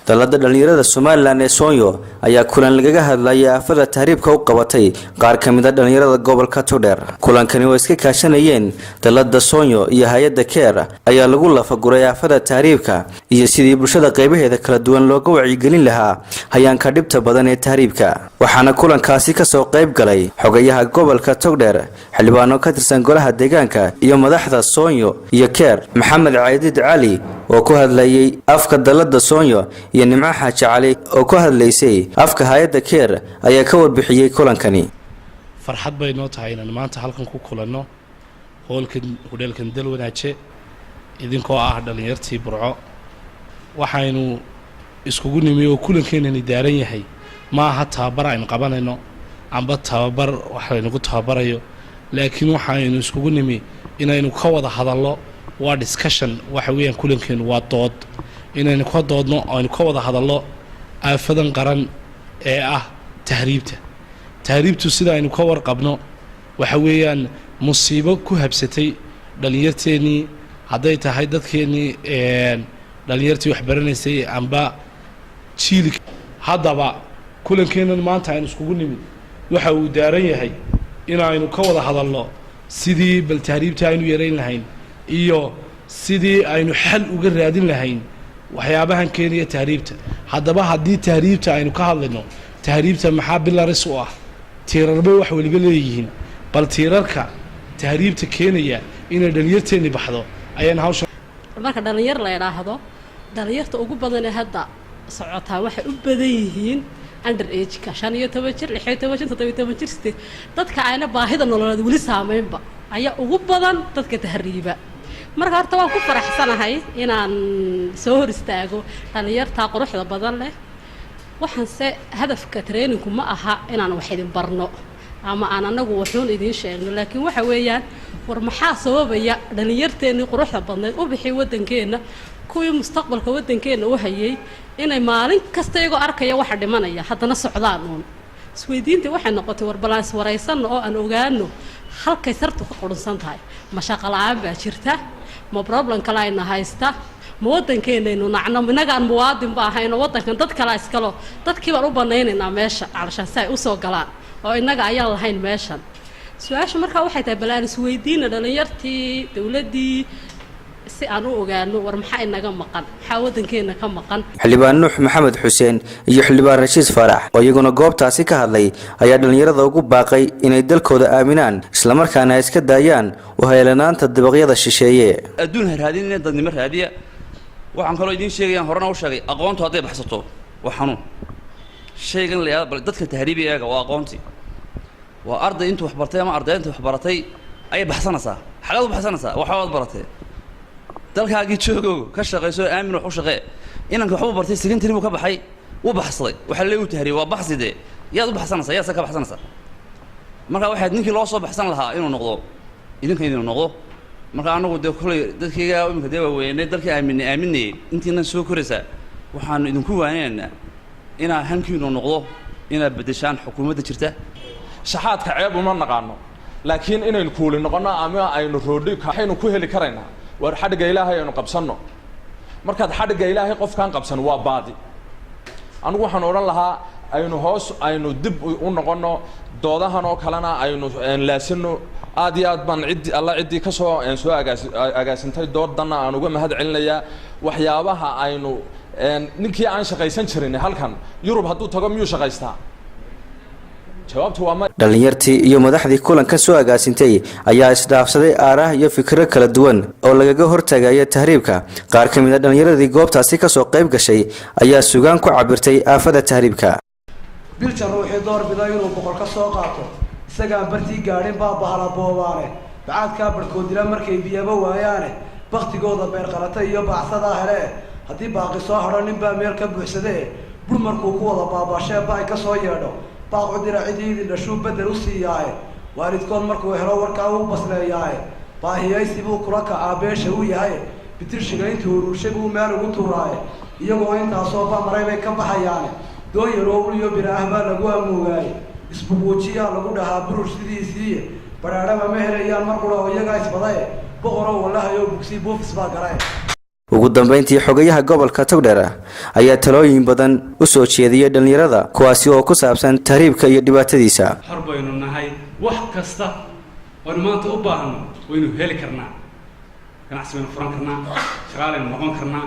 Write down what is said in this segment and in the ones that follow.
Dalada dhalinyarada Somaliland ee Sonyo ayaa kulan lagaga hadlayay aafada tahriibka u qabatay qaar ka mid a dhalinyarada gobolka Togdheer. Kulankani oo iska kaashanayeen dalada Sonyo iyo hay-adda CARE ayaa lagu lafaguray aafada tahriibka iyo sidii bulshada qeybaheeda kala duwan looga wacyigelin lahaa hayaanka dhibta badan ee tahriibka. Waxaana kulankaasi kasoo qayb galay xogayaha gobolka Togdheer, xildhibaano ka tirsan golaha deegaanka iyo madaxda Sonyo iyo CARE. Maxamed Caydiid Cali oo ku hadlayay afka dalada Sonyo iyo Nimco Xaaji Cali oo ku hadlaysay afka hay-adda CARE ayaa ka warbixiyey kulankani. Farxad bay noo tahay inaan maanta halkan ku kulanno, hoolkan hodheelkan Dalwanaaje, idinkoo ah dhallinyartii Burco. Waxaynu iskugu nimi oo kulankeenani daaran yahay ma aha tababar aynu qabanayno amba tababar wax laynagu tababarayo, laakiin waxaynu iskugu nimi inaynu ka wada hadallo. Waa discussion waxa weeyaan kulankeenu, waa dood inaynu ka doodno, aynu ka wada hadallo aafadan qaran ee ah tahriibta. Tahriibtu, sida aynu ka warqabno, waxa weeyaan musiibo ku habsatay dhallinyarteennii, hadday tahay dadkeennii dhallinyartii waxbaranaysay amba jiilka. Haddaba kulankeennan maanta aynu iskugu nimid waxa uu daaran yahay inaynu ka wada hadalno sidii bal tahriibta aynu yarayn lahayn iyo sidii aynu xal uga raadin lahayn waxyaabahan keenaya tahriibta. Haddaba haddii tahriibta aynu ka hadlayno, tahriibta maxaa pillars u ah? Tiirarbay wax weliba leeyihiin. Bal tiirarka tahriibta keenaya inay dhalinyarteenni baxdo ayaan hawsha Marka dhalinyar la idhaahdo, dhalinyarta ugu badanee hadda socotaa waxay u badan yihiin under age-ka, 15 jir, 16 jir, 17 jir, sideed, dadka ayna baahida nololeed weli saameynba ayaa ugu badan dadka tahriiba. Marka horta waan ku faraxsanahay inaan soo hor istaago dhallinyartaa quruxda badan leh. Waxaanse hadafka trainingku ma aha inaan wax idin barno ama aan anagu waxuun idiin sheegno, laakiin waxa weeyaan, war maxaa sababaya dhallinyarteennii quruxda badnayd u bixi waddankeenna, kuwii mustaqbalka waddankeenna u hayay, inay maalin kasta iyagoo arkaya waxa dhimanaya haddana socdaan uun? Isweydiintii waxay noqotay, war balaan iswaraysanno oo aan ogaano halkay sartu ka qurunsan tahay. Ma shaqo la-aan baa jirta? Ma problem kale ayna haysta? Ma waddankeenaynu nacno? Innagaan muwaadin ba ahayno, waddankan dad kalea iskalo, dadkii baan u banaynaynaa meesha calashaan si ay usoo galaan oo innaga ayaan lahayn meeshan. Su-aasha markaa waxay tahay, bal aan isweydiina dhallinyartii, dowladdii, si aan u ogaano, war maxaa inaga maqan, maxaa waddankeenna ka maqan? Xildhibaan Nuux Maxamed Xuseen iyo xildhibaan Rashiid Faarax oo iyaguna goobtaasi ka hadlay ayaa dhallinyarada ugu baaqay inay dalkooda aaminaan, islamarkaana ay iska daayaan u heelanaanta dabaqyada shisheeye. Adduun ha raadinina, dadnimo raadiya. Waxaan kaloo idiin sheegayaan, horena u sheegay, aqoontu hadday baxsato waa xanuun. Shaygan la yidhahdo bal dadka tahriibi eega, waa aqoontii, waa arday intuu wax bartay ama arday intuu wax baratay ayay baxsanaysaa. Xagaad u baxsanaysaa? Waxbaad baratee, dalkaagii joogow, ka shaqayso, aamin, wax u shaqee. Inanka waxbuu bartay, secondary buu ka baxay, wuu baxsaday, waxaa leegu tahriib, waa baxsi dee. Yaad u baxsanaysaa? Yaad se ka baxsanaysaa? Marka waxaad ninkii loo soo baxsan lahaa inuu noqdo idinka idinu noqdo. Marka anagu dee kollay dadkayga iminka dee waaweynay, dalkii aaminay aaminayay, intiinan soo koraysaa, waxaanu idinku waaninaynaa inaa hankiinu noqdo inaad beddeshaan xukuumadda jirta. Shaxaadka ceeb uma naqaano, laakiin inaynu kuuli noqonno ama aynu roodhi waxaynu ku heli karaynaa. Waar xadhigga Ilaahay aynu qabsanno. Markaad xadhigga Ilaahay qofkaan qabsan waa baadi. Anigu waxaan odhan lahaa, aynu hoos aynu dib u noqonno, doodahan oo kalena aynu laasino. Aad iyo aad baan ciddii alla ciddii ka soo soo agaasintay doodanna aan uga mahad celinayaa. Waxyaabaha aynu, ninkii aan shaqaysan jirin halkan Yurub hadduu tago, miyuu shaqaystaa? Jawaabtu waa ma. Dhallinyartii iyo madaxdii kulanka soo agaasintay ayaa isdhaafsaday aaraah iyo fikiro kala duwan oo lagaga hortagaya tahriibka. Qaar ka mid a dhallinyaradii goobtaasi kasoo qayb gashay ayaa sugaan ku cabirtay aafada tahriibka. Biljan ruuxii door bida inuu 100 ka soo qaato, isagaan bartii gaadhin baa bahala boobaane, bacaadkaa barhkood dila markay biyaba waayaane, baktigooda beer qalata iyo baacsadaa hele. Haddii baaqi soo hadho, nin baa meel ka buuxsadee, bur markuu ku wada baabashee ba ay ka soo yeedho, baaqu dira cidii idin dhashuu bedel u siiyaaye. Waalidkood markuu helo warkaa uu basleeyaaye, baahiyaysi buu kula kacaa beesha uu yahay, bitirshiga intuu ururshay buu meel ugu tuuraaye. Iyagoo intaasoo bamaray bay ka baxayaane, doon yaroo uliyo bira ah baa lagu amoogaaye, isbuquujiyaa lagu dhahaa burur sidiisiiye, badhaadhaba ma helayaan mar qura oo iyagaa isbadaye, boqoroo wallahayo bugsi buufis baa galaye. Ugu Ugu dambeyntii, xogayaha gobolka Togdheer ayaa talooyin badan u soo jeediyey dhallinyarada, kuwaasi oo ku saabsan tahriibka iyo dhibaatadiisa. Xor baynu nahay. Wax kasta waynu maanta u baahno waynu heli karnaa. Ganacsi baynu furan karnaa, shaqaalaynu noqon karnaa.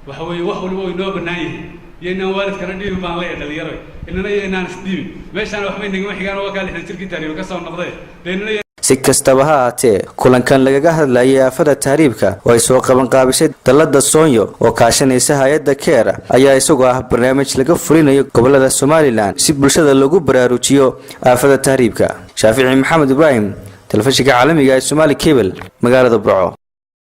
Waxa weeye wax waliba way noo bannaan yihiin. Yaynaan waalidkana dhiibin baan leeyahay dhalinyaro, inana yaynaan isdhiibin. Meeshaana waxbay nagama xigaan. Waa kaa 60 jirkii tahriiba ka soo noqdee dee. Si kastaba ha ahaatee, kulankan lagaga hadlayay aafada tahriibka oo ay soo qabanqaabisay dallada Soonyo oo kaashanaysa hay-adda CARE ayaa isagoo ah barnaamij laga fulinayo gobolada Somaliland si bulshada lagu baraarujiyo aafada tahriibka. Shaafici Maxamed Ibraahim, telefishinka caalamiga ee Somaali Cable, magaalada Burco.